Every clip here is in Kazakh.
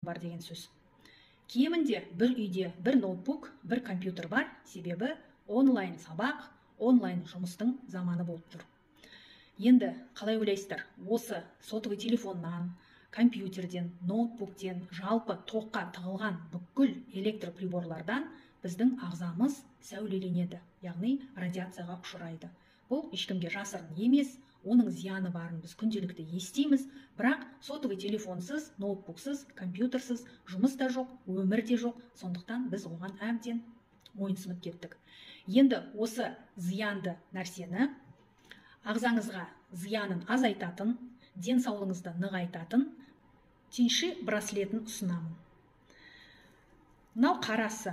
Бар деген сөз. Кемінде бір үйде бір ноутбук, бір компьютер бар, себебі онлайн сабақ, онлайн жұмыстың заманы болып тұр. Енді қалай ойлайсыздар, осы сотовый телефоннан, компьютерден, ноутбуктен, жалпы тоққа тығылған бүкіл электроприборлардан біздің ағзамыз сәулеленеді, яғни радиацияға ұшырайды. Бұл ешкімге жасырын емес, оның зияны барын біз күнделікті естиміз, бірақ сотовый телефонсыз, ноутбуксыз, компьютерсіз жұмыс та жоқ, өмір де жоқ, сондықтан біз оған әбден мойынсұнып кеттік. Енді осы зиянды нәрсені, ағзаңызға зиянын азайтатын, денсаулығыңызды нығайтатын Тиньши браслетін ұсынамын. Мынау қарасы.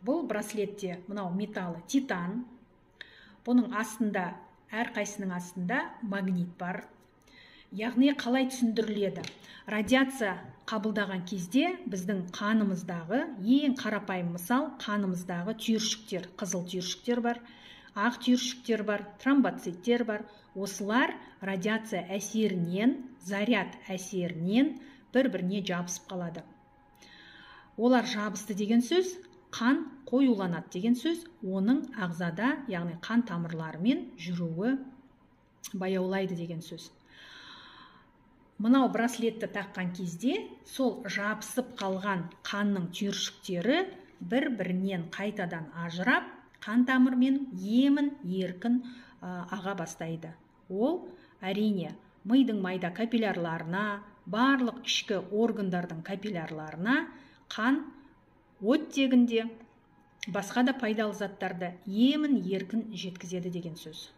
Бұл браслетте мынау металлы титан. Бұның астында, әрқайсының астында магнит бар. Яғни қалай түсіндіріледі? Радиация қабылдаған кезде біздің қанымыздағы, ең қарапайым мысал, қанымыздағы түйіршіктер, қызыл түйіршіктер бар, ақ түйіршіктер бар, тромбоциттер бар. Осылар радиация әсерінен, заряд әсерінен бір-біріне жабысып қалады. Олар жабысты деген сөз, қан қоюланады деген сөз, оның ағзада, яғни қан тамырларымен жүруі баяулайды деген сөз. Мынау браслетті таққан кезде сол жабысып қалған қанның түйіршіктері бір-бірінен қайтадан ажырап, қан тамырмен емін еркін аға бастайды. Ол әрине мидың майда капиллярларына, барлық ішкі органдардың капиллярларына қан оттегінде, басқа да пайдалы заттарды емін еркін жеткізеді деген сөз.